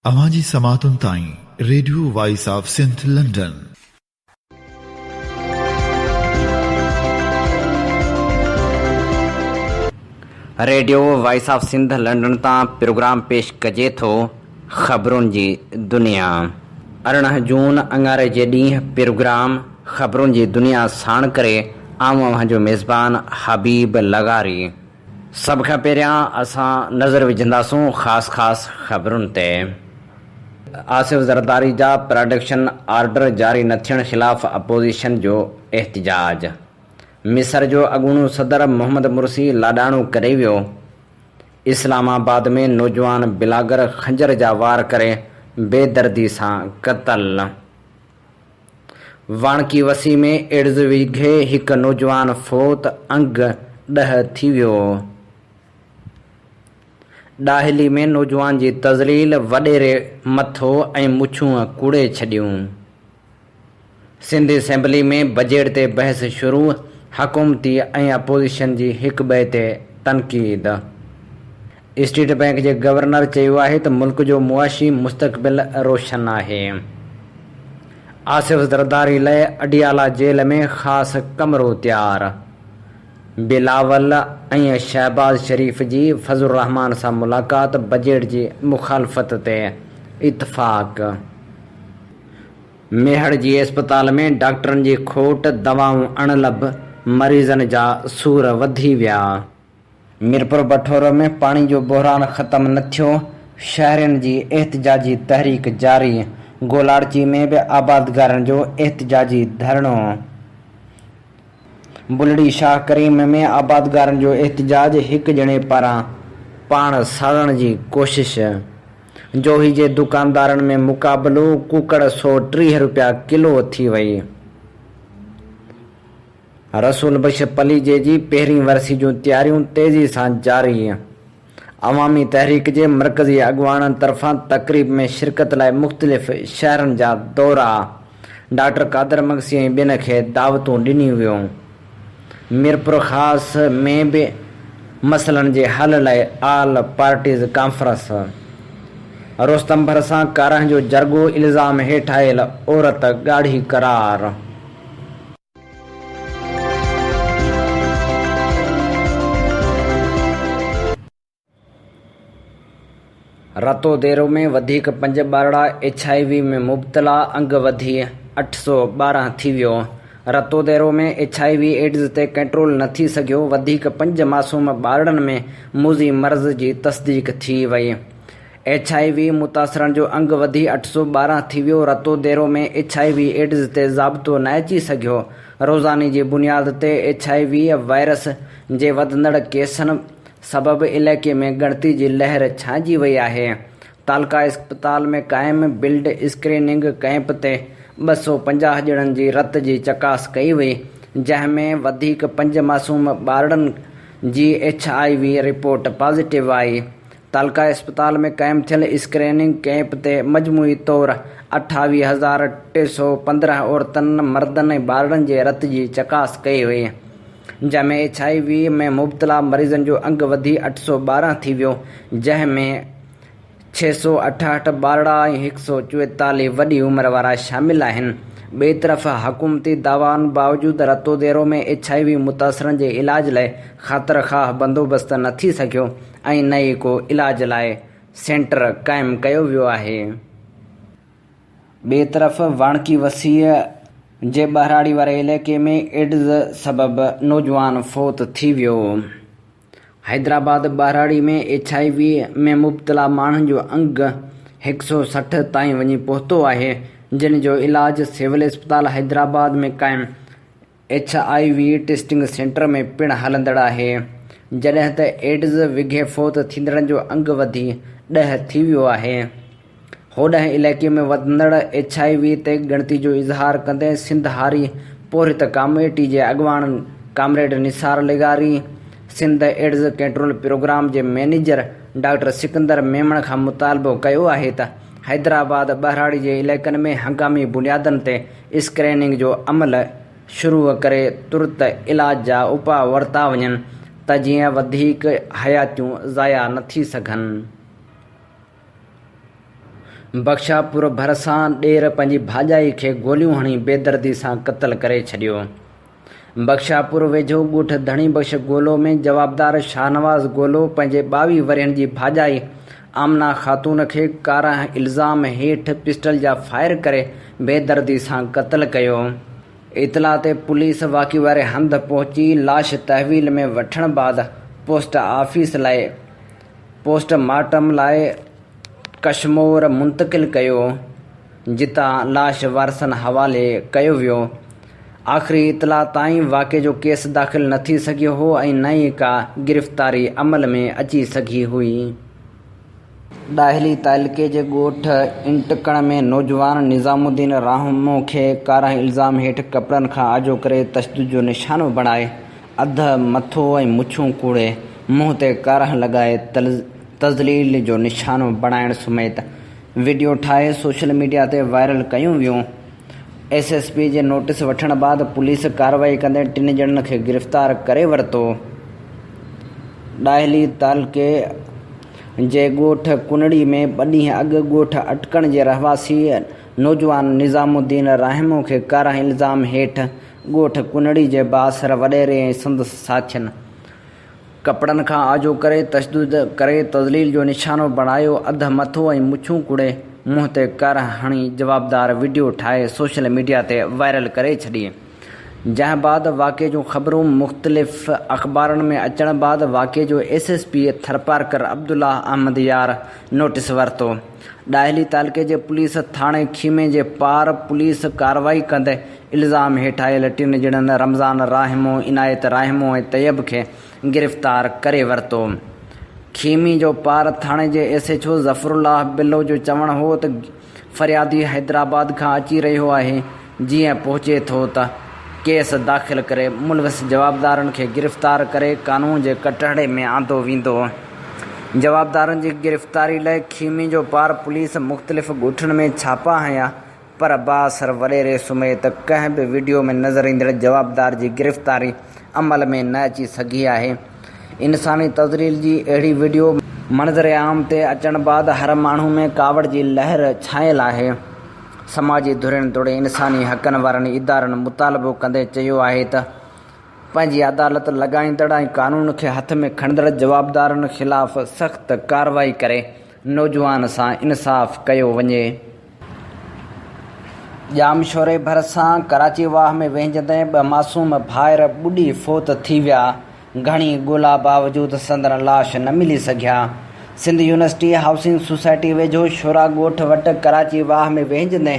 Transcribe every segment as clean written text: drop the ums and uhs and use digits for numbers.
اوهان جي سماعتن تائين radio voice of Sindh London. Radio voice of Sindh London تان پروگرام پيش ڪجي ٿو خبرن جي دنيا. 18 جون اڱاري جي ڏينهن پروگرام خبرن جي دنيا ساڻ ڪري آئون اوهان جو ميزبان حبيب لغاري. سڀ کان پهريان اسان نظر وجهنداسون خاص خاص خبرن تي. آصف زرداري جا پراڊڪشن آرڊر جاري نه ٿيڻ خلاف اپوزيشن جو احتجاج. مصر جو اڳوڻو صدر محمد مرسي لاڏاڻو ڪري ويو. اسلام آباد ۾ نوجوان بلاگر خنجر جا وار ڪري بيدردي سان قتل. واڻڪي وسي ۾ ايڊز وگهي هڪ نوجوان فوت، انگ 10 ٿي ويو. ڏاهلي ۾ نوجوان جي تذليل، وڏيري مٿو ۽ مڇون ڪوڙي ڇڏيون. سنڌ اسيمبلي ۾ بجيٽ تي بحث شروع، حڪومتي ۽ اپوزيشن جي هڪٻئي تي تنقيد. اسٽيٽ بئنڪ جي گورنر چيو آهي ته ملڪ جو معاشي مستقبل روشن آهي. آصف زرداري لئه اڊيالا جيل ۾ خاص ڪمرو تيار. بلاول ۽ شهباز شريف جي فضل الرحمان سان ملاقات، بجيٽ جي مخالفت تي اتفاق. ميهڙ جي اسپتال ۾ ڊاڪٽرن جي کوٽ، دوائون اڻلڀ، مريضن جا سور وڌي ويا. ميرپور بٺورو ۾ پاڻي جو بحران ختم نه ٿيو، شهرين جي احتجاجي تحريڪ جاري، گولاڙچي ۾ به آبادگارن جو احتجاجي ڌرڻو، بلڙي شاهه ڪريم ۾ آبادگارن جو احتجاج، هڪ ڄڻي پاران پاڻ ساڙڻ جي ڪوشش، جوهي جي دڪاندارن ۾ مقابلو، ڪوڪڙ 130 رپيا ڪلو ٿي وئي. رسول بخش پليجي جي پهرين ورسي جون تياريون تيزي سان جاري، عوامي تحريڪ جي مرڪزي اڳواڻن طرفان تقريب ۾ شرڪت لاء مختلف شهرن جا دورا، ڊاڪٽر قادر مگسي ۽ ٻين کي دعوتون ڏنيون ويون، ميرپورخاص ۾ به مسئلن جي حل لاء آل پارٽيز ڪانفرنس، رستم ڀرسان ڪارنهن جو جرڳو، الزام هيٺ آيل عورت ڳاڙهي قرار. رتوديرو ۾ وڌيڪ پنج ٻارڙا ايڇ I V ۾ مبتلا، انگ وڌي 812 ٿي ويو. Ratodero ۾ H I V AIDS تي ڪنٽرول نه ٿي سگهيو، وڌيڪ پنج معصوم ٻارڙن ۾ موذي مرض جي تصديق ٿي وئي. ايڇ I V متاثرن جو انگ وڌي 812 ٿي ويو، Ratodero ۾ H I V AIDS تي ضابطو نه اچي سگهيو، روزاني جي بنياد تي ايڇ I V virus جي وڌندڙ ڪيسن سبب علائقي ۾ ڳڻتي جي لهر ڇانئجي وئي آهي، تعلقه اسپتال ۾ قائم بلڊ اسڪريننگ ڪئمپ تي 250 ڄڻن جي رت جي چڪاس ڪئي وئي، جنهن ۾ وڌيڪ پنج معصوم ٻارڙن جي H I V report positive آئي. تعلقه اسپتال ۾ قائم ٿيل اسڪريننگ ڪئمپ تي مجموعي طور 28315 عورتن، مردن ۽ ٻارڙن جي رت جي چڪاس ڪئي وئي، جنهن ۾ ايڇ I V ۾ مبتلا مريضن جو انگ وڌي 812 ٿي ويو، جنهن ۾ 668 ٻارڙا ۽ 144 وڏي عمر وارا شامل آهن. ٻئي طرف حڪومتي دعوائن باوجود رتوديرو ۾ ايڇ I V متاثرن جي علاج لاء خاطر خواهه بندوبست نه ٿي سگهيو، ۽ نه ئي ڪو علاج لاء سينٽر قائم ڪيو ويو آهي. ٻئي طرف واڻڪي وسيع جي ٻهراڙي واري علائقي ۾ ايڊز سبب نوجوان فوت ٿي ويو. حيدرآباد ٻهراڙي ۾ ايڇ I V ۾ مبتلا ماڻهن جو انگ 160 تائين وڃي پهتو آهي، جن جو علاج سول اسپتال حيدرآباد ۾ قائم H I V testing centre ۾ پڻ هلندڙ آهي، جڏهن ته ايڊز وگهي فوت ٿيندڙن جو انگ وڌي 10 ٿي ويو آهي. هوڏانهن علائقي ۾ وڌندڙ ايڇ I V تي ڳڻتي جو اظهار ڪندي سنڌ هاري پورهيت ڪاميٽي جي اڳواڻ ڪامريڊ نثار لغاري، سنڌ ايڊز ڪنٽرول پروگرام جي مئنيجر ڊاڪٽر سڪندر ميمڻ کان مطالبو ڪيو آهي ته حيدرآباد ٻهراڙي جي علائقن ۾ هنگامي بنيادن تي اسڪريننگ جو عمل شروع ڪري ترت علاج جا اپاء ورتا وڃن ته جيئن وڌيڪ حياتيون ضايع نه ٿي سگهن. بخشاپور ڀرسان ڏير پنهنجي ڀاڄائي کي گوليون هڻي بيدردي سان قتل ڪري ڇڏيو. بخشاپور ويجهو ڳوٺ ڌڻي بخش گولو ۾ جوابدار شاهنواز گولو پنهنجي 22 ورهين جي ڀاڄائي آمنه خاتون کي ڪارنهن الزام هيٺ پسٽل جا فائر ڪري بيدردي سان قتل ڪيو. اطلاع تي پوليس واقعي واري هنڌ پهچي لاش تحويل ۾ وٺڻ بعد پوسٽ آفيس لاء پوسٽ مارٽم لاء ڪشمور منتقل ڪيو، جتان لاش وارثن حوالي ڪيو ويو. آخري اطلاع تائين واقعي جو ڪيس داخل نه ٿي سگهيو هو ۽ نه ئي ڪا گرفتاري عمل ۾ اچي سگهي هئي. ڏاهلي تعلقي جي ڳوٺ انٽڪڻ ۾ نوجوان نظام الدين راهمون کي ڪارنهن الزام هيٺ ڪپڙن کان آجو ڪري تشدد جو نشانو بڻائي اڌ مٿو ۽ مڇون ڪوڙي منهن تي ڪارنهن لڳائي تذليل جو نشانو بڻائڻ سميت وڊيو ٺاهي سوشل ميڊيا تي وائرل ڪيون ويون. ايس ايس پي جي نوٽيس وٺڻ بعد پوليس ڪارروائي ڪندي ٽن ڄڻن کي گرفتار ڪري ورتو. ڏاهلي تعلقي جي ڳوٺ ڪنڙي ۾ ٻه ڏينهن اڳ ڳوٺ اٽڪڻ جي رهواسي نوجوان نظام الدين راهمون کي ڪارنهن الزام هيٺ ڳوٺ ڪنڙي جي بااثر وڏيري ۽ سندس ساٿين ڪپڙن کان آجو ڪري تشدد ڪري تذليل جو نشانو بڻايو، اڌ مٿو ۽ مڇون ڪوڙي منهن تي ڪر هڻي جوابدار وڊيو ٺاهي سوشل ميڊيا تي وائرل ڪري ڇڏي، جنهن بعد واقعي جون خبرون مختلف اخبارن ۾ اچڻ بعد واقعي جو S S P Tharparkar Abdullah Ahmed Yar notice ورتو. ڏاهلي تعلقي جي پوليس ٿاڻي خيمي جي پار پوليس ڪارروائي ڪندي الزام هيٺ آيل ٽن ڄڻن رمضان راهمو، عنايت راهمو ۽ طيب کي گرفتار ڪري ورتو. خيمي جو پار ٿاڻي جي S H O Zafarullah Bullo جو چوڻ هو ته فريادي حيدرآباد کان اچي رهيو آهي، جيئن پهچي ٿو ته ڪيس داخل ڪري ملوث جوابدارن کي گرفتار ڪري قانون جي ڪٽهڙي ۾ آندو ويندو. جوابدارن جي گرفتاري لاء خيمي جو پار پوليس مختلف ڳوٺن ۾ ڇاپا هنيا پر بااثر وڏيري سميت ڪنهن به وڊيو ۾ نظر ايندڙ جوابدار جي گرفتاري عمل ۾ نه اچي سگهي آهي. انساني تذليل جي اهڙي وڊيو منظر عام تي اچڻ بعد هر ماڻهو ۾ ڪاوڙ جي لهر ڇانيل آهي. سماجي ڌرين توڙي انساني حقن وارن ادارن مطالبو ڪندي چيو آهي ته پنهنجي عدالت لڳائيندڙ ۽ قانون کي هٿ ۾ کڻندڙ جوابدارن خلاف سخت ڪارروائي ڪري نوجوان سان انصاف ڪيو وڃي. ڄامشوري ڀرسان ڪراچي واهه ۾ وهنجندي ٻه معصوم ڀائر ٻڏي فوت ٿي ويا، گهڻي ڳولا باوجود سندن لاش نه ملي سگهيا. سنڌ يونيورسٽي هائوسنگ سوسائٽي ويجهو شورا ڳوٺ وٽ ڪراچي واهه ۾ وهنجندي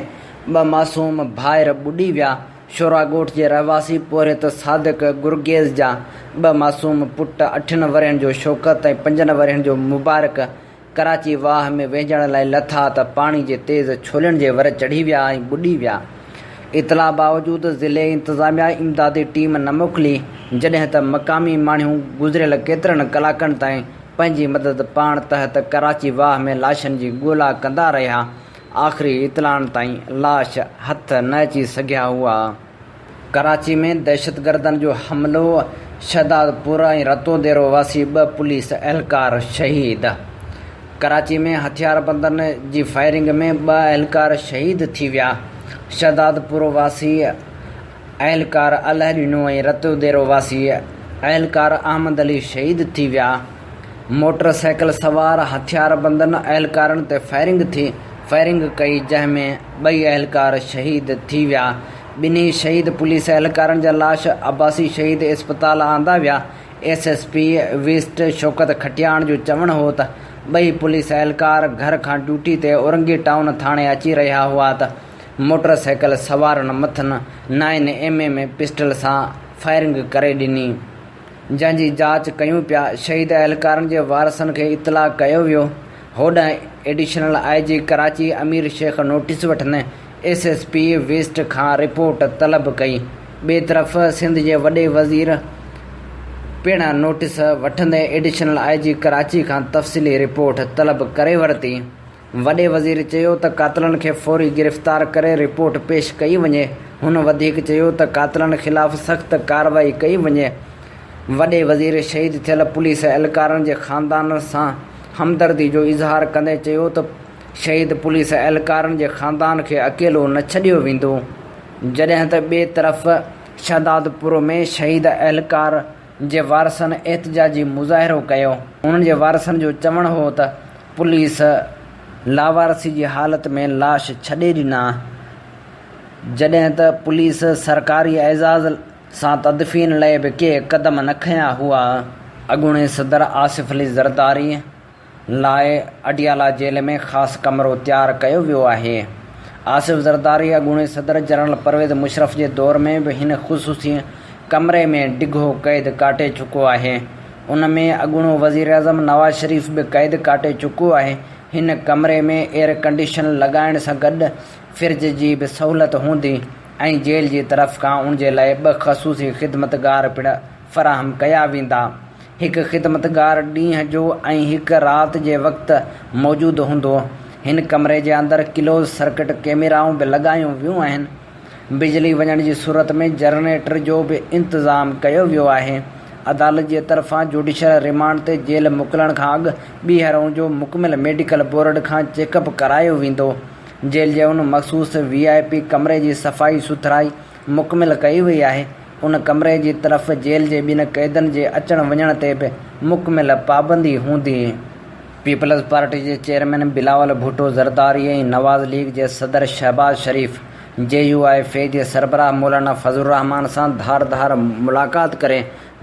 ٻه معصوم ڀائر ٻڏي ويا، شورا ڳوٺ جي رهواسي پورهيت صادق گرگيز جا ٻه معصوم پٽ اٺن ورهين جو شوڪت ۽ پنجن ورهين جو مبارڪ ڪراچي واهه ۾ وهنجڻ لاء لٿا ته پاڻي جي تيز ڇولين جي ور چڙهي ويا ۽ ٻڏي ويا. اطلاع باوجود ضلعي انتظاميا امدادي ٽيم نه موڪلي، جڏهن ته مقامي ماڻهو گذريل ڪيترن ڪلاڪن تائين پنهنجي مدد پاڻ تحت ڪراچي واهه ۾ لاشن جي ڳولا ڪندا رهيا، آخري اطلاعن تائين لاش هٿ نه اچي سگهيا هئا. ڪراچي ۾ دهشتگردن جو حملو، شهدادپور ۽ رتوديرو واسي ٻه پوليس اهلڪار شهيد. ڪراچي ۾ هٿياربندن جي فائرنگ ۾ ٻه اهلڪار شهيد ٿي ويا. شهدادپور واسي اهلڪار الهه ڏنو ۽ رتوديرو واسي اهلڪار احمد علي شهيد ٿي ويا. موٽر سائيڪل سوار هٿياربندن اهلڪارن تي فائرنگ ٿي فائرنگ ڪئي جنهن ۾ ٻئي اهلڪار شهيد ٿي ويا. ٻنهي شهيد پوليس اهلڪارن جا لاش عباسي شهيد اسپتال آندا ويا. S S P west Shaukat Khatiyani جو چوڻ هو ته ٻئي پوليس اهلڪار گهر کان ڊيوٽي تي اورنگي ٽائون ٿاڻي اچي رهيا هئا ته موٽر سائيڪل سوارن مٿن نائن ايم ايم پسٽل سان فائرنگ ڪري ڏني. جنهن جي جاچ ڪيون پيا، شهيد اهلڪارن جي وارثن کي اطلاع ڪيو ويو، هوڏانهن additional I G Karachi Amir Sheikh notice وٺندي ايس ايس پي ويسٽ کان رپورٽ طلب ڪئي، ٻئي طرف سنڌ جي وڏي وزير پڻ نوٽيس وٺندي ايڊيشنل I جي ڪراچي کان تفصيلي رپورٽ طلب ڪري ورتي. وڏي وزير چيو ته قاتلن کي فوري گرفتار ڪري رپورٽ پيش ڪئي وڃي، هن وڌيڪ چيو ته قاتلن خلاف سخت ڪارروائي ڪئي وڃي، وڏي وزير شهيد ٿيل پوليس اهلڪارن جي خاندانن سان همدردي جو اظهار ڪندي چيو ته شهيد پوليس اهلڪارن جي خاندان کي اڪيلو نه ڇڏيو ويندو. جڏهن ته ٻئي طرف شهدادپور ۾ شهيد اهلڪار جي وارثن احتجاجي مظاهرو ڪيو. انهن جي وارثن جو چوڻ هو ته پوليس لاوارثي جي حالت ۾ لاش ڇڏي ڏنا، جڏهن ته پوليس سرڪاري اعزاز سان تدفين لئه به ڪي قدم نه کنيا هئا. اڳوڻي صدر آصف علي زرداري لاء اڊيالا جيل ۾ خاص ڪمرو تيار ڪيو ويو آهي. آصف زرداري اڳوڻي صدر جنرل پرويز مشرف جي دور ۾ به هن خصوصي ڪمري ۾ ڊگهو قيد ڪاٽي چڪو آهي. ان ۾ اڳوڻو وزيراعظم نواز شريف به قيد ڪاٽي چڪو آهي. هن ڪمري ۾ ايئر ڪنڊيشن لڳائڻ سان گڏ فرج جي به سهولت هوندي ۽ جيل جي طرف کان ان جي لاء ٻه خصوصي خدمتگار پڻ فراهم ڪيا ويندا. هڪ خدمتگار ڏينهن جو ۽ هڪ رات جي وقت موجود هوندو. هن ڪمري جي اندر ڪلوز سرڪٽ ڪيميرائون به لڳايون ويون آهن. بجلي وڃڻ جي صورت ۾ جنريٽر جو به انتظام ڪيو ويو آهي. عدالت جي طرفان جوڊيشل ريمانڊ تي جيل موڪلڻ کان اڳ ٻيهر ان جو مڪمل ميڊيڪل بورڊ کان چيڪ اپ ڪرايو ويندو. جيل جي ان مخصوص وي آء پي ڪمري جي صفائي سٿرائي مڪمل ڪئي وئي آهي. ان ڪمري جي طرف جيل جي ٻين قيدن جي اچڻ وڃڻ تي به مڪمل پابندي هوندي. پيپلز پارٽي جي چيئرمين بلاول ڀٽو زرداري ۽ نواز ليگ جي صدر Shehbaz Sharif J U I F جي سربراهه مولانا فضل الرحمان سان ڌار ڌار ملاقات ڪري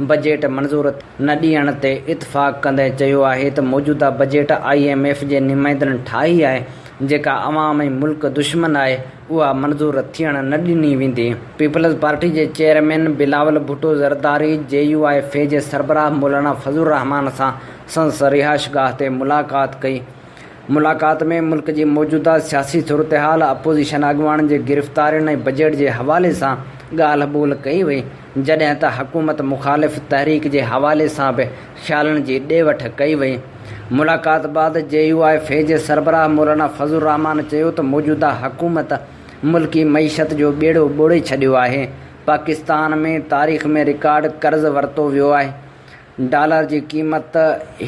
بجيٽ منظور نه ڏيڻ تي اتفاق ڪندي چيو آهي ته موجوده بجيٽ I M F جي نمائندن ٺاهي آهي جيڪا عوام ۽ ملڪ دشمن آهي اها منظور ٿيڻ نه ڏني ويندي. پيپلز پارٽي جي chairman Bilawal Bhutto Zardari J U I F جي سربراهه مولانا فضل الرحمان سان سندس رهائشگاهه تي ملاقات ڪئي. ملاقات ۾ ملڪ جي موجوده سياسي صورتحال، اپوزيشن اڳواڻن جي گرفتارين ۽ بجيٽ جي حوالي سان ڳالهه ٻولهه ڪئي وئي، جڏهن ته حڪومت مخالف تحريڪ جي حوالي سان به خيالن جي ڏي وٺ ڪئي وئي. ملاقات بعد جي يو آء في جي سربراهه مولانا فضل الرحمان چيو ته موجوده حڪومت ملڪي معيشت جو ٻيڙو ٻوڙي ڇڏيو آهي، پاڪستان ۾ تاريخ ۾ رڪارڊ قرض ورتو ويو آهي، ڊالر جي قيمت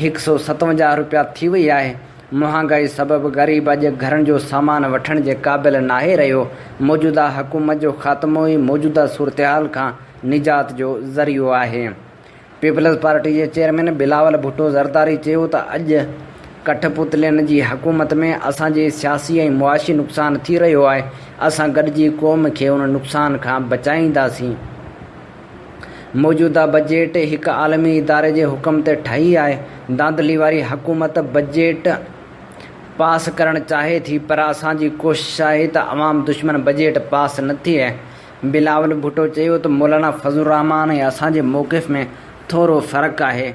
هڪ سئو 57 رپيا ٿي وئي آهي، مهانگائي سبب غريب اڄ گهرن جو سامان وٺڻ جي قابل ناهي رهيو، موجوده حڪومت جو خاتمو ئي موجوده صورتحال کان نجات جو ذريعو آهي. پيپلز پارٽي جي چيئرمين بلاول ڀٽو زرداري چيو ته اڄ ڪٺ پتلين جي حڪومت ۾ اسان جي سياسي ۽ معاشي نقصان ٿي رهيو آهي، اسان گڏجي قوم کي ان نقصان کان بچائينداسين. موجوده بجيٽ هڪ عالمي اداري جي حڪم تي ٺهي آهي، ڌانڌلي واري حڪومت بجيٽ پاس ڪرڻ چاهي ٿي پر اسان جي ڪوشش آهي ته عوام دشمن بجيٽ پاس نه ٿئي. بلاول ڀٽو چيو ته مولانا فضل الرحمان ۽ اسان جي موقف ۾ ٿورو فرق آهي.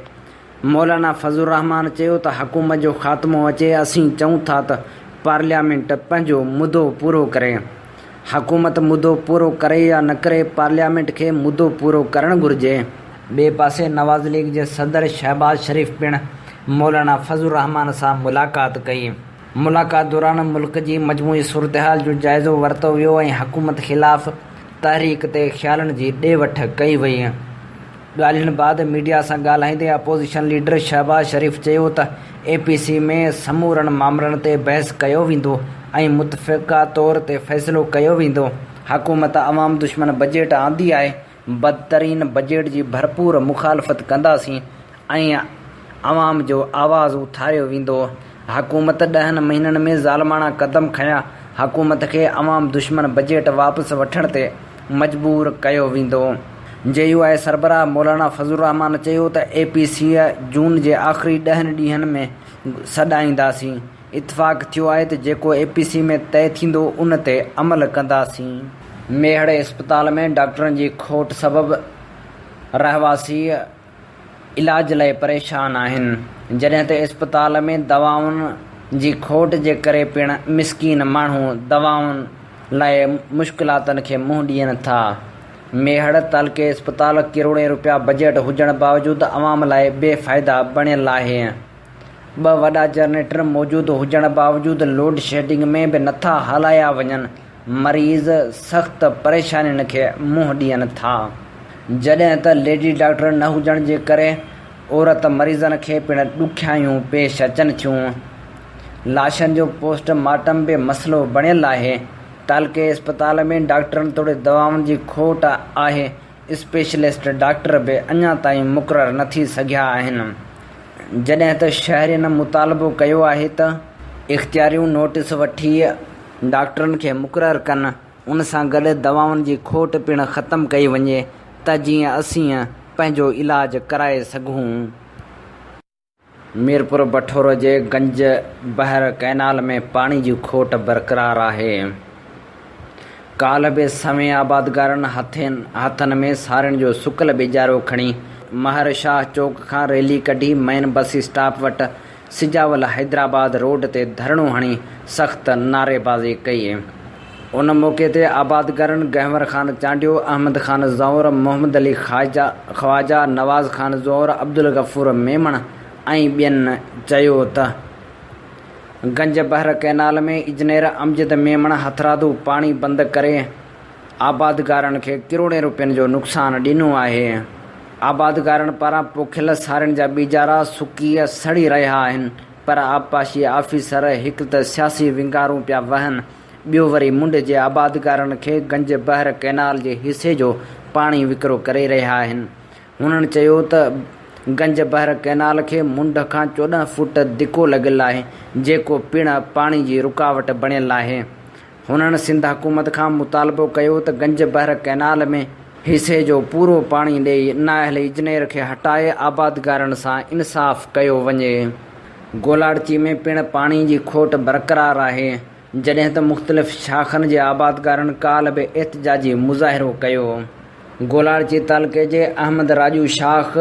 مولانا فضل الرحمان چيو ته حڪومت جو خاتمو اچي اسين چئون ٿا ته پارليامينٽ پنهنجو مدو پورو ڪري. حڪومت مدو پورو ڪري يا نه ڪري پارليامينٽ کي مدو پورو ڪرڻ گهرجي. ٻئي پاسي نواز ليگ جي صدر شهباز شريف پڻ مولانا فضل الرحمان سان ملاقات ڪئي. ملاقات دوران ملڪ جي مجموعي صورتحال جو جائزو ورتو ويو ۽ حڪومت خلاف تحريڪ تي خيالن جي ڏي وٺ ڪئي وئي. ڳالهين بعد ميڊيا سان ڳالهائيندي اپوزيشن ليڊر شهباز شريف چيو ته اي پي سي ۾ سمورن مامرن تي بحث ڪيو ويندو ۽ متفقه طور تي فيصلو ڪيو ويندو، حڪومت عوام دشمن بجيٽ آندي آهي، بدترين بجيٽ جي ڀرپور مخالفت ڪنداسين ۽ عوام جو آواز اٿاريو ويندو، حڪومت ڏهن مهينن ۾ ظالماڻا قدم کنيا، حڪومت کي عوام دشمن بجيٽ واپس وٺڻ تي مجبور ڪيو ويندو. جي يو آء سربراهه مولانا فضل الرحمان چيو ته اي پي سي جون جي آخري ڏهن ڏينهن ۾ سڏائينداسين، اتفاق ٿيو آهي ته جيڪو اي پي سي ۾ طئي ٿيندو ان تي عمل ڪنداسين. ميهڙ اسپتال ۾ ڊاڪٽرن جي کوٽ سبب رهواسي علاج لاء پريشان آهن، جڏهن ته اسپتال ۾ دوائن جي کوٽ جي ڪري پڻ مسڪين ماڻهو دوائن لاء مشڪلاتن کي منهن ڏين ٿا. ميهڙ تعلقي اسپتال ڪروڙين روپيا بجيٽ هجڻ باوجود عوام لاء بي فائده بڻيل آهي. ٻه وڏا جنريٽر موجود هجڻ باوجود لوڊشيڊنگ ۾ به نٿا هلايا وڃن، مريض سخت پريشانين کي منهن ڏين ٿا. جڏهن ته ليڊي ڊاڪٽر نه هجڻ جي ڪري عورت مريضن کي پڻ ڏکيائيون پيش اچن ٿيون. لاشن جو پوسٽ مارٽم به مسئلو بڻيل آهي. تعلقي اسپتال ۾ ڊاڪٽرن توڙي دوائن جي کوٽ آهي، اسپيشلسٽ ڊاڪٽر به اڃا تائين مقرر نه ٿي سگهيا آهن. جڏهن ته شهرين مطالبو ڪيو آهي ته اختياريون نوٽيس وٺي ڊاڪٽرن کي مقرر ڪن، ان سان گڏ دوائن جي کوٽ پڻ ختم ڪئي وڃي ته جيئن اسين پنهنجو علاج ڪرائي سگهون. ميرپور بٺورو جي گنج بحر ڪئنال ۾ پاڻي جي کوٽ برقرار آهي. ڪالهه به سوين آبادگارن هٿين هٿن ۾ سارين جو سڪل ٻيجارو کڻي مهر شاهه چوڪ کان ريلي ڪڍي مين بس اسٽاپ وٽ سجاول حيدرآباد روڊ تي ڌرڻو هڻي سخت نعريبازي ڪئي. ان موقعي تي آبادگارن گهنور خان چانڊيو، احمد خان زئور، محمد علي خواجه، نواز خان زئور، عبدالغفور ميمڻ ۽ ٻين چيو ته گنج بحر ڪئنال ۾ اجنير امجد ميمڻ هٿرادو پاڻي بند ڪري آبادگارن کي ڪروڙين روپين جو نقصان ڏنو آهي، آبادگارن پاران پوکيل سارين جا ٻيجارا سڪي سڙي رهيا آهن. پر آبپاشي آفيسر هڪ ته سياسي ونگارون پيا وهن، ٻيو وري منڍ جي آبادگارن کي گنج بحر ڪئنال جي حصي جو پاڻي وڪرو ڪري رهيا آهن. هنن چيو ته گنج بحر ڪئنال کي منڍ کان 14 فوٽ دڪو لڳل آهي، جيڪو پڻ پاڻي جي رڪاوٽ بڻيل آهي. هنن سنڌ حڪومت کان مطالبو ڪيو ته گنج بحر ڪئنال ۾ حصي جو پورو پاڻي ڏئي نااهل اجنير کي هٽائي آبادگارن سان انصاف ڪيو وڃي. گولاڙچي ۾ پڻ پاڻي جي کوٽ برقرار آهي، جڏهن ته مختلف شاخن جي آبادگارن ڪالهه به احتجاجي مظاهرو ڪيو. گولاڙچي تعلقي جي احمد راڄو شاخ،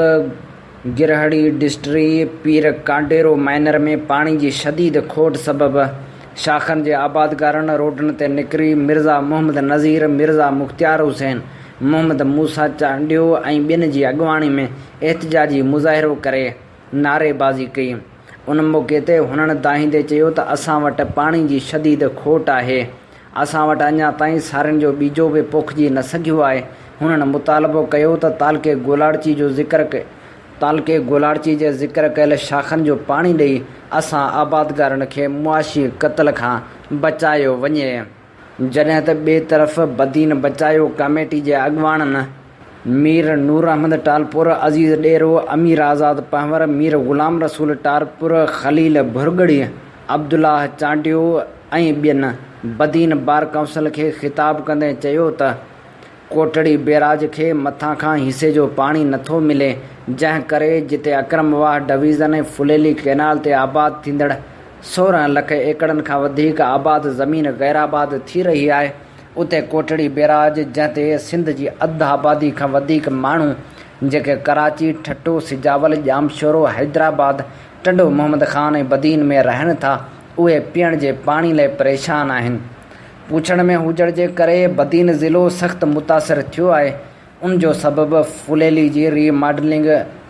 گرهڙي ڊسٽري، پير ڪانڊيرو مائنر ۾ پاڻي جي شديد کوٽ سبب شاخن جي آبادگارن روڊن تي نڪري مرزا محمد نذير، مرزا مختيار حسين، محمد موسيٰ چانڊيو ۽ ٻين جي اڳواڻي ۾ احتجاجي مظاهرو ڪري نعريبازي ڪئي. ان موقعي تي هنن دانهيندي چيو ته اسان وٽ پاڻي جي شديد کوٽ آهي، اسان وٽ اڃا تائين سارين جو ٻيجو به پوکجي نه سگهيو آهي. هنن مطالبو ڪيو ته تعلقي گولاڙچي جو ذڪر تعلقي گولاڙچي جي ذڪر ڪيل شاخن جو پاڻي ڏئي اسان آبادگارن کي معاشي قتل کان بچايو وڃي. جڏهن ته ٻئي طرف بدين بچايو ڪاميٽي جي اڳواڻن مير نور احمد ٽالپر، عزيز ڏيرو، امير آزاد پنهور، مير غلام رسول ٽالپر، خليل ڀرڳڙي، عبدالله چانڊيو ۽ ٻين بدين بار ڪائونسل کي خطاب ڪندي چيو ته ڪوٽڙي بيراج کي مٿان کان حصي جو پاڻي نٿو ملي جنهن ڪري جتي اڪرم واهه ڊويزن ۽ ڦليلي ڪئنال تي آباد ٿيندڙ 16 لک ايڪڙن کان وڌيڪ آباد زمين غيرآباد ٿي رهي آهي اتي ڪوٽڙي بيراج جنهن تي سنڌ جي اڌ آبادي کان وڌيڪ ماڻهو جيڪي ڪراچي، ٺٽو، سجاول، ڄامشورو، حيدرآباد، ٽنڊو محمد خان ۽ بدين ۾ رهن ٿا، اهي پيئڻ جي پاڻي لاء پريشان آهن. پوڇڙ ۾ هجڻ جي ڪري بدين ضلعو سخت متاثر ٿيو آهي، ان جو سبب ڦليلي جي ري ماڊلنگ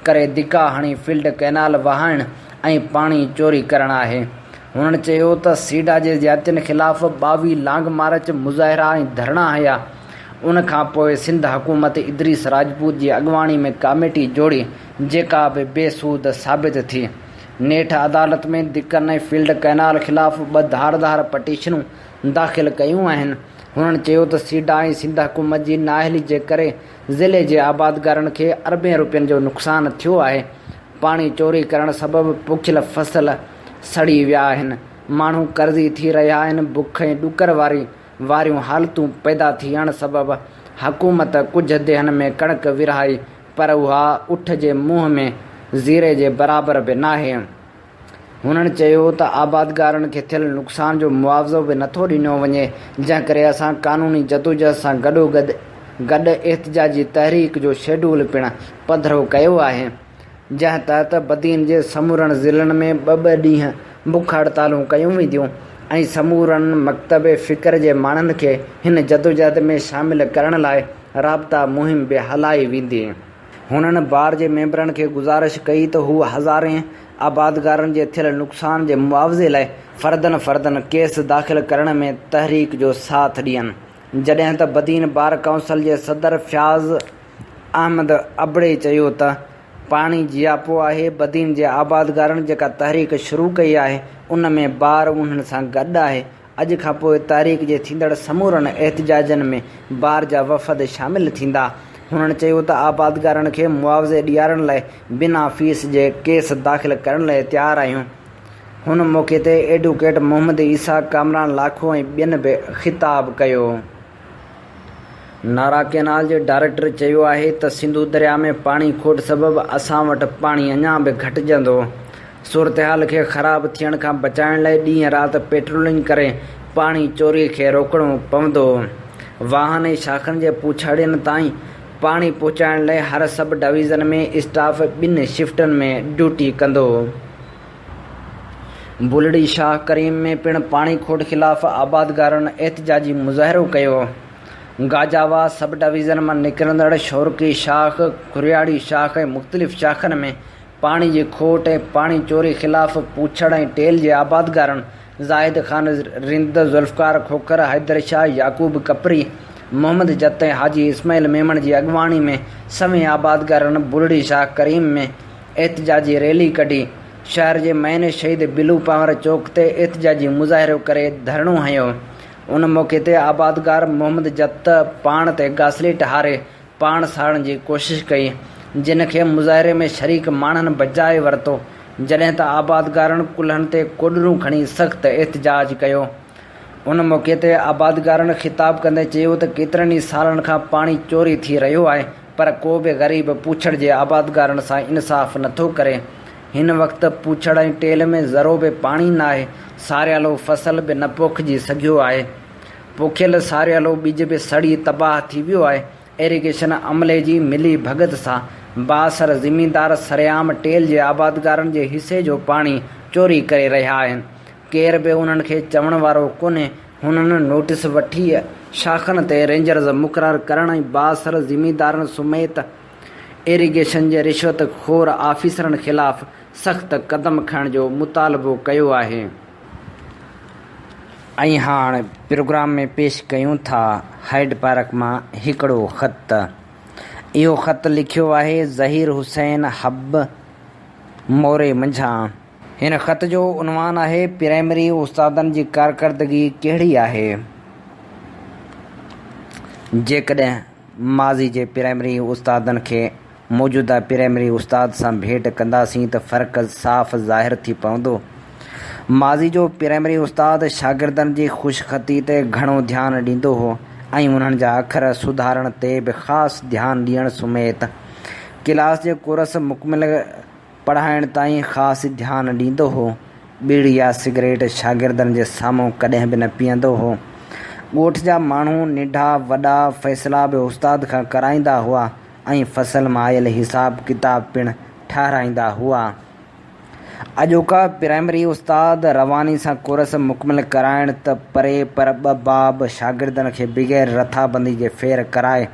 ڪري ڌڪا هڻي فلڊ ڪئنال وهائڻ ۽ پاڻي چوري ڪرڻ آهي. هنن چيو ته سيڊا جي زيادتين خلاف 22 لانگ مارچ، مظاهرا ۽ ڌرڻا هنيا، ان کان پوء سنڌ حڪومت ادريس راجپوت جي اڳواڻي ۾ ڪاميٽي جوڙي جيڪا به بي سود ثابت ٿي. نيٺ عدالت ۾ دڪن ۽ فيلڊ ڪئنال خلاف ٻه ڌار ڌار پٽيشنون داخل ڪيون آهن. هنن چيو ته سيڊا ۽ سنڌ حڪومت جي نااهلي جي ڪري ضلعي جي آبادگارن کي اربين روپين جو نقصان ٿيو آهي. پاڻي چوري ڪرڻ سبب پوکيل فصل سڙي ويا آهن، ماڻهو قرضي ٿي رهيا آهن، بک ۽ ڏڪر واري واريون حالتون پيدا ٿيڻ سبب حڪومت ڪجهه ديهن ۾ ڪڻڪ ورهائي پر اها اٺ جي منهن ۾ زيري جي برابر به ناهي. هنن چيو ته آبادگارن کي ٿيل نقصان جو معاوضو به نٿو ڏنو وڃي جنهن ڪري اسان قانوني جدوجهد سان گڏوگڏ گڏ احتجاجي تحريڪ جو شيڊول پڻ پڌرو ڪيو آهي. جنهن تحت بدين جي سمورن ضلعن ۾ ٻه ٻه ڏينهن بک هڙتالون ڪيون وينديون ۽ سمورن مڪتب فڪر جي ماڻهن کي هن جدوجهد ۾ شامل ڪرڻ لاء رابطا مهم به هلائي ويندي. هنن بار جي ميمبرن کي گذارش ڪئي ته هو هزارين آبادگارن جي ٿيل نقصان جي معاوضي لاء فردن فردن ڪيس داخل ڪرڻ ۾ تحريڪ جو ساٿ ڏين. جڏهن ته بدين بار ڪائونسل جي صدر فياض احمد ابڙي چيو ته پاڻي جياپو آهي، بدين جي آبادگارن جيڪا تحريڪ شروع ڪئي آهي ان ۾ بار انهن سان گڏ آهي، اڄ کان پوء تحريڪ جي ٿيندڙ سمورن احتجاجن ۾ بار جا وفد شامل ٿيندا. هنن چيو ته آبادگارن کي معاوضي ڏيارڻ لاء بنا فيس جي ڪيس داخل ڪرڻ لاء تيار آهيون. هن موقعي تي ايڊووڪيٽ محمد عيسيٰ، ڪامران لاکو ۽ ٻين به خطاب ڪيو. نارا ڪئنال جي ڊائريڪٽر چيو آهي ته سنڌو درياء ۾ پاڻي کوٽ سبب اسان وٽ پاڻي اڃا به گهٽجندو، صورتحال کي خراب ٿيڻ کان بچائڻ لاء ڏينهن رات پيٽرولنگ ڪري پاڻي چوري کي روڪڻو پوندو، واهن ۽ شاخن جي پوڇاڙين تائين پاڻي پهچائڻ لاء هر سب ڊويزن ۾ اسٽاف ٻن شفٽن ۾ ڊيوٽي ڪندو. بلڙي شاهه ڪريم ۾ پڻ پاڻي کوٽ خلاف آبادگارن احتجاجي مظاهرو ڪيو. گاجاوا سب ڊويزن مان نڪرندڙ شورڪي شاخ، کرياڙي شاخ ۽ مختلف شاخن ۾ پاڻي جي کوٽ ۽ پاڻي چوري خلاف پوڇڙ ۽ ٽيل جي آبادگارن زاهد خان رند، ذوالفقار کوکر، حيدر شاهه، يعقوب ڪپري، محمد جت ۽ حاجي اسماعيل ميمڻ جي اڳواڻي ۾ سوين آبادگارن بلڙي شاهه ڪريم ۾ احتجاجي ريلي ڪڍي شهر جي مين شهيد بلو پنهور چوڪ تي احتجاجي مظاهرو ڪري ڌرڻو هنيو. ان موقعي تي آبادگار محمد جت پاڻ تي گاسليٽ هاري پاڻ ساڙڻ جي ڪوشش ڪئي، جنھن کي مظاهري ۾ شريڪ ماڻھن بچائي ورتو، جڏهن ته آبادگارن ڪلهن تي ڪوڏرون کڻي سخت احتجاج ڪيو. ان موقعي تي آبادگارن خطاب ڪندي چيو ته ڪيترن ئي سالن کان پاڻي چوري ٿي رهيو آهي پر ڪو به غريب پوڇڙ جي آبادگارن سان انصاف نٿو ڪري. هن وقت پوڇڙ ۽ ٽيل ۾ ذرو به پاڻي ناهي، ساريالو فصل به نه پوکجي سگهيو آهي. پوکيل ساريالو ٻج به سڙي تباهه ٿي ويو آهي. ايريگيشن عملي جي ملي ڀڳت سان بااثر زميندار سرعام ٽيل جي آبادگارن جي حصي جو پاڻي چوري ڪري رهيا آهن. ڪير به انهن کي چوڻ وارو ڪونهي، هنن نوٽيس وٺي شاخن تي رينجرز مقرر ڪرڻ ۽ بااثر زميندارن سميت ايريگيشن جي رشوت خور آفيسرن خلاف سخت قدم کڻڻ جو مطالبو ڪيو آهي. ۽ هاڻ پروگرام ۾ پيش ڪيون ٿا هائيڊ پارڪ مان هڪڙو خط. اهو خط لکيو آهي ظهير حسين حب موري منجهان. هن خط جو عنوان آهي پرائمري استادن جي ڪارڪردگي ڪهڙي آهي؟ جيڪڏهن ماضي جي پرائمري استادن کي موجوده پرائمري استاد سان ڀيٽ ڪنداسين ته فرق صاف ظاهر ٿي پوندو. ماضي جو پرائمري استاد شاگردن جي خوشخطي تي گهڻو ڌيان ڏيندو هو ۽ انهن جا اکر سڌارڻ تي به خاص ڌيان ڏيڻ سميت ڪلاس جي ڪورس مڪمل پڙهائڻ تائين خاص ڌيان ڏيندو هو. ٻيڙي يا سگريٽ شاگردن جي سامهون ڪڏهن به نه پيئندو هو. ڳوٺ جا ماڻهو ننڍا وڏا فيصلا به استاد کان ڪرائيندا هئا ۽ فصل مان آيل حساب ڪتاب پڻ ٺهرائيندا هئا. اڄوڪا پرائمري استاد رواني سان ڪورس مڪمل ڪرائڻ ته پري پر ٻه باب شاگردن کي بغير رٿابندي جي ڦير ڪرائي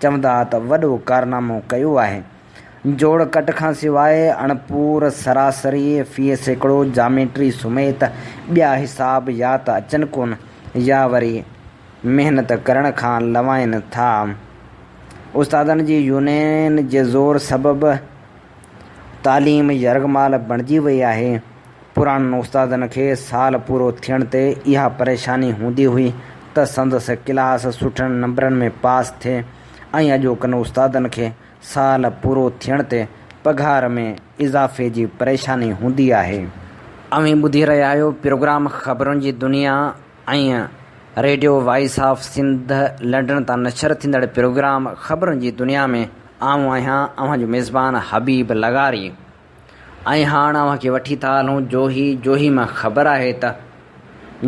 چوندا ته وڏو ڪارنامو ڪيو آهي. جوڙ ڪٽ کان سواء اڻپور سراسري في سيڪڙو جاميٽري سميت ٻيا حساب يا ته اچن ڪونه يا وري محنت ڪرڻ کان لوائن ٿا. استادن جي يونين جي زور سبب تعليم يرغمال بڻجي وئي آهي. پراڻن استادن کي سال پورو ٿيڻ تي اها پريشاني هوندي هئي ته سندس ڪلاس سٺن نمبرن ۾ پاس ٿئي ۽ اڄوڪن استادن کي سال پورو ٿيڻ تي پگهار ۾ اضافي جي پريشاني هوندي آهي. اوهين ٻڌي رهيا آهيو پروگرام خبرن جي دنيا ۽ radio voice of Sindh London تان نشر ٿيندڙ پروگرام خبرن جي دنيا ۾ آئون آهيان اوهان جو ميزبان حبيب لغاري. ۽ هاڻ اوهان کي وٺي ٿا هلون جوهي، جوهي مان خبر آهي ته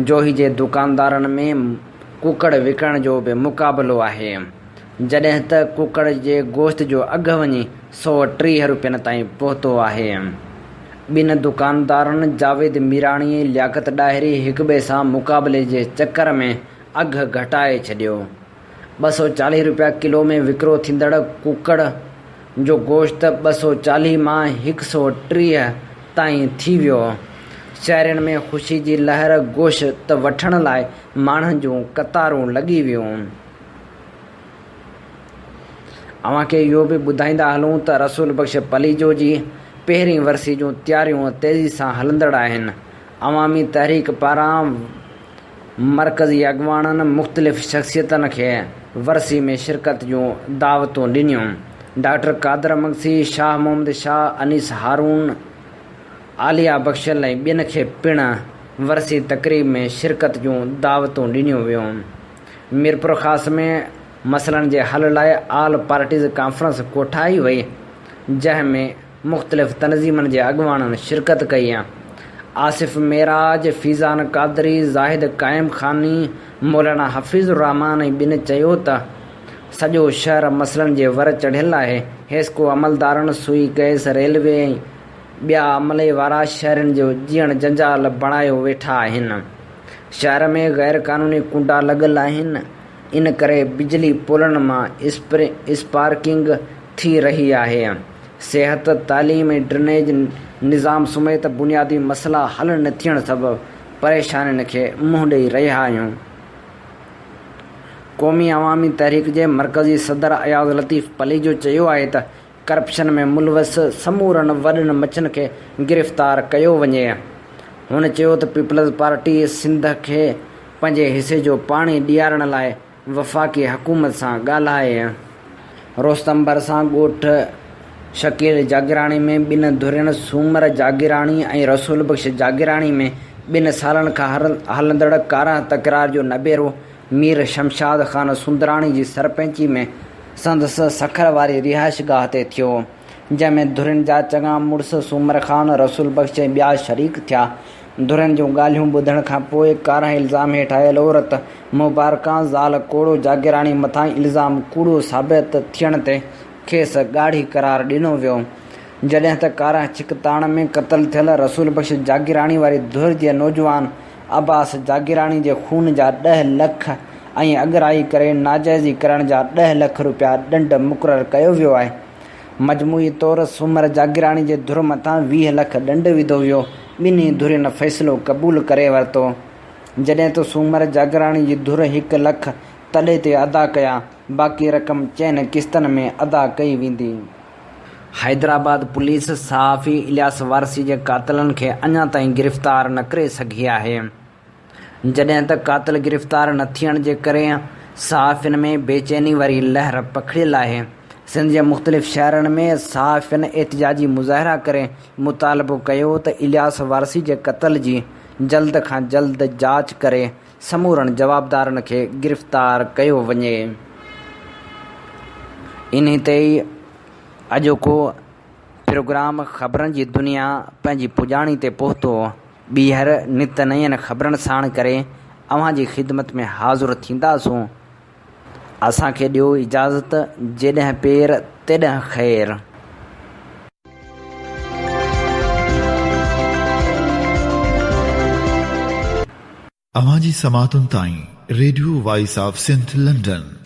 جوهي جي دڪاندارن ۾ ڪڪڙ وڪڻڻ جو به مقابلو آهي، جڏهن ته ڪڪڙ جي گوشت جو اگهه وڃي 130 روپين تائين پهتو آهي. ٻن دڪاندارن جاويد ميراڻي ۽ لياقت ڏاهري هڪٻئي سان مقابلي جي چڪر ۾ اگهه گهٽائي ڇڏيو. 240 روپيا ڪلو ۾ وڪرو ٿيندڙ ڪڪڙ جو گوشت 240 مان 130 تائين ٿي ويو. شهرين ۾ خوشي جي لهر گوشت وٺڻ لاء ماڻهن جون قطارون لڳي ويون. اوهان کي اهو به ٻڌائيندا هلون ته رسول بخش پليجو جي پهرين ورسي جون تياريون تيزي سان هلندڙ آهن. عوامي تحريڪ پاران مرڪزي اڳواڻن مختلف شخصيتن کي ورسي ۾ شرڪت جون دعوتون ڏنيون. ڊاڪٽر قادر مگسي، شاهه محمد شاهه، انيس هارون، عاليه بخشل ۽ ٻين کي پڻ ورسي تقريب ۾ شرڪت جون دعوتون ڏنيون ويون. ميرپورخاص ۾ مسئلن جي حل لاء آل پارٽيز ڪانفرنس ڪوٺائي وئي، جنهن ۾ مختلف تنظيمن جي اڳواڻن شرڪت ڪئي. آصف معراج، فيضان قادري، زاهد قائم خاني، مولانا حفيظ الرحمان ۽ ٻين چيو ته سڄو شهر مسئلن جي ور چڙهيل آهي، حيسڪو عملدارن، سوئي گئس، ريلوي ۽ ٻيا عملي وارا شهرين جو جيئڻ جنجال بڻايو ويٺا آهن. شهر ۾ غير قانوني ڪنڊا لڳل آهن، ان ڪري بجلي پولن مان اسپارڪنگ ٿي رهي آهي. صحت، تعليم ۽ ڊرينيج نظام سميت بنيادي مسئلا حل نه ٿيڻ سبب پريشانين کي منهن ڏئي رهيا آهيون. قومي عوامي تحريڪ جي مرڪزي صدر اياز لطيف پليجو چيو آهي ته ڪرپشن ۾ ملوث سمورن وڏن مڇن کي گرفتار ڪيو وڃي. هن چيو ته پيپلز پارٽي سنڌ کي پنهنجي حصي جو پاڻي ڏيارڻ لاء وفاقي حڪومت سان ڳالهائي. روستم ڀرسان ڳوٺ شڪيل جاگيراڻي ۾ ٻن ڌرين سومر جاگيراڻي ۽ رسول بخش جاگيراڻي ۾ ٻن سالن کان هلندڙ ڪارنهن تڪرار جو نبيرو مير شمشاد خان سندراڻي جي سرپئنچي ۾ سندس سکر واري رهائشگاهه تي ٿيو، جنهن ۾ ڌرين جا چڱا مڙس سومر خان، رسول بخش ۽ ٻيا شريڪ ٿيا. ڌرين جون ڳالهيون ٻڌڻ کان پوء ڪارنهن الزام هيٺ آيل عورت مبارڪان زال ڪوڙو جاگيراڻي مٿان الزام ڪوڙو ثابت ٿيڻ تي کيس ڳاڙهي قرار ڏنو ويو. جڏهن ته ڪارنهن ڇڪتاڻ ۾ قتل ٿيل رسول بخش جاگيراڻي واري ڌر جي نوجوان عباس جاگيراڻي جي خون جا ڏهه لک ۽ اڳرائي ڪري ناجائزي ڪرڻ جا ڏهه لک روپيا ڏنڊ مقرر ڪيو ويو آهي. مجموعي طور سومر جاگيراڻي جي ڌر مٿان 20 لک ڏنڊ وڌو ويو. ٻنهي ڌرين فيصلو قبول ڪري ورتو. جڏهن ته سومر جاگيراڻي جي ڌر هڪ لک تڏي تي ادا ڪيا، باقي رقم چئن قسطن ۾ ادا ڪئي ويندي. حيدرآباد پوليس صحافي الياس وارثي جي قاتلن کي اڃا تائين گرفتار نه ڪري سگهي آهي، جڏهن ته قاتل گرفتار نه ٿيڻ جي ڪري صحافين ۾ بيچيني واري لهر پکڙيل آهي. سنڌ جي مختلف شهرن ۾ صحافين احتجاجي مظاهرا ڪري مطالبو ڪيو ته الياس وارثي جي قتل جي جلد کان جلد جاچ ڪري سمورن جوابدارن کي گرفتار ڪيو وڃي. انهي تي ئي اڄوڪو پروگرام خبرن جي دنيا پنهنجي پڄاڻي تي پهتو. ٻيهر نت نين خبرن ساڻ ڪري اوهان جي خدمت ۾ حاضر ٿينداسون. اسان کي ڏيو اجازت جيڏهن پير تيڏهن خير. اوهان جي سماعتن تائين radio voice of Sindh London.